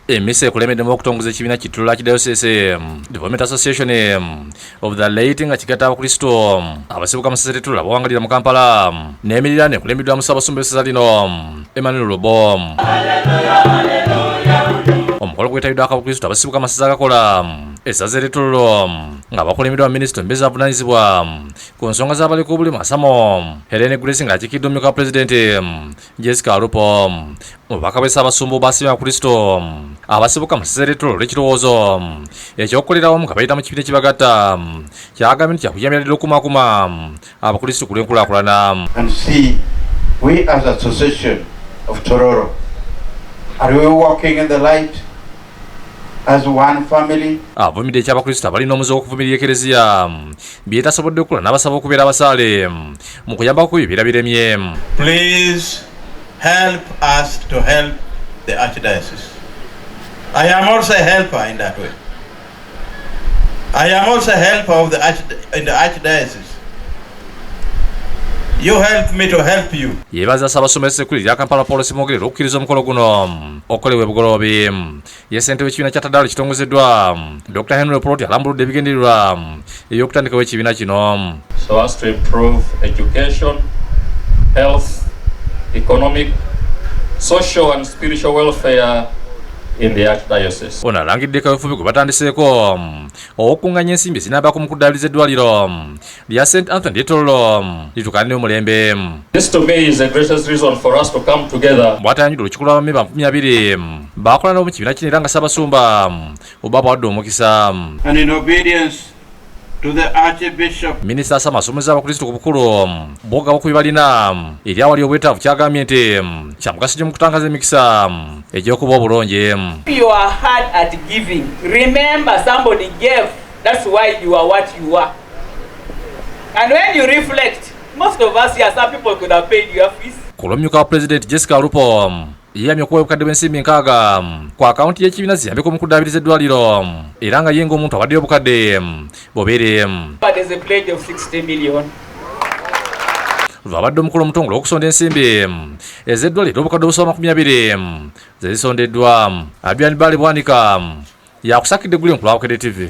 Emmisa ekulembeddemu okutongoza ekibiina ki Tororo Archdiocese Development Association of the Laity, nga kigatta Abakristo abasibuka mu ssaza ly'e Tororo abawangalira mu Kampala n'emiriraano, ekulembeddwamu Ssaabasumba w'essaza lino, Emmanuel Lubo. Omukolo gwetabiddwako Abakristo abasibuka amasaza agakola essaza ery'e Tororo, nga bakulembeddwa minisita omubeezi avunaanyizibwa ku nsonga z'abaliko obulemu, Asamo Helen Grace, ng'akiikiddwa omumyuka wa pulezidenti, Jessica Alupo. Mu bubaka bwe, Ssaabasumba basiimye Abakristo abasibuka mu ssaza ery'e Tororo olw'ekirowoozo ekyokukolera awamu nga bayita mu kibiina ekibagatta, kyagambye nti kyakuyambira ddala okukumaakuma Abakristo ku lw'enkulaakulana. And see, we as Association of Tororo, are we walking in the light as one family? Avumidde eky'Abakristo abalina omuze w'okuvumirira Ekereziya byetasobodde okukola, n'abasaba okubeera abasaale mu kuyambako ku bibiira biremye. Please help us to help the Archdiocese. I am also a helper in that way. I am also a helper in the Archdiocese. You help me to help you. Yeebaza Ssaabasumba Ssekuli erya Kampala, Paul Ssemwogerere, okukkiriza omukolo guno okukolebwa e Bugoloobi. Ye ssentebe w'ekibiina kya Tadalu kitongozeddwa, Dr Henry Oplot, alambuludde ebigendererwa eby'okutandikawo ekibiina kino. So as to improve education, health, economic, social and spiritual welfare in the Archdiocese. Ono alangidde kaweefube gwe batandiseeko ow'okukunganya ensimbi ezinaabako mu kuddaabiriza eddwaliro lya St Anthony ly'e Tororo lituukane n'omulembe. This to me is the greatest reason for us to come together. Bw'atayanjudde olukiiko lw'abammemba 20,000 bakola nabo mu kibiina kino, era nga Ssaabasumba oba abawadde omukisa. And in obedience to the Archbishop, Minisita asama asomeza Abakristo ku bukulu bw'okugaba ku bye balina eri awali obwetaavu, kyagambye nti kya mugaso gye mu kutangaza emikisa egy'okuba obulungi. If you are hard at giving, remember somebody gave. That's why you are what you are. And when you reflect, most of us here, some people could have paid your fees. Ku lw'omumyuka wa pulezidenti, Jessica Alupo yeyamye okuwa obukadde bw'ensimbi 60 ku akawunti y'ekibiina ziyambeko mu kuddaabiriza eddwaliro, era nga ye ng'omuntu abaddeyo obukadde 2. But there's a pledge of 60 million. Lwabadde omukolo omutongole okusonda ensimbi ez'eddwaliro, obukadde obusoba 20 ze zisondeddwa. Abian Bale Bwanika yakusakidde eggulire ku lwa Bukedde TV.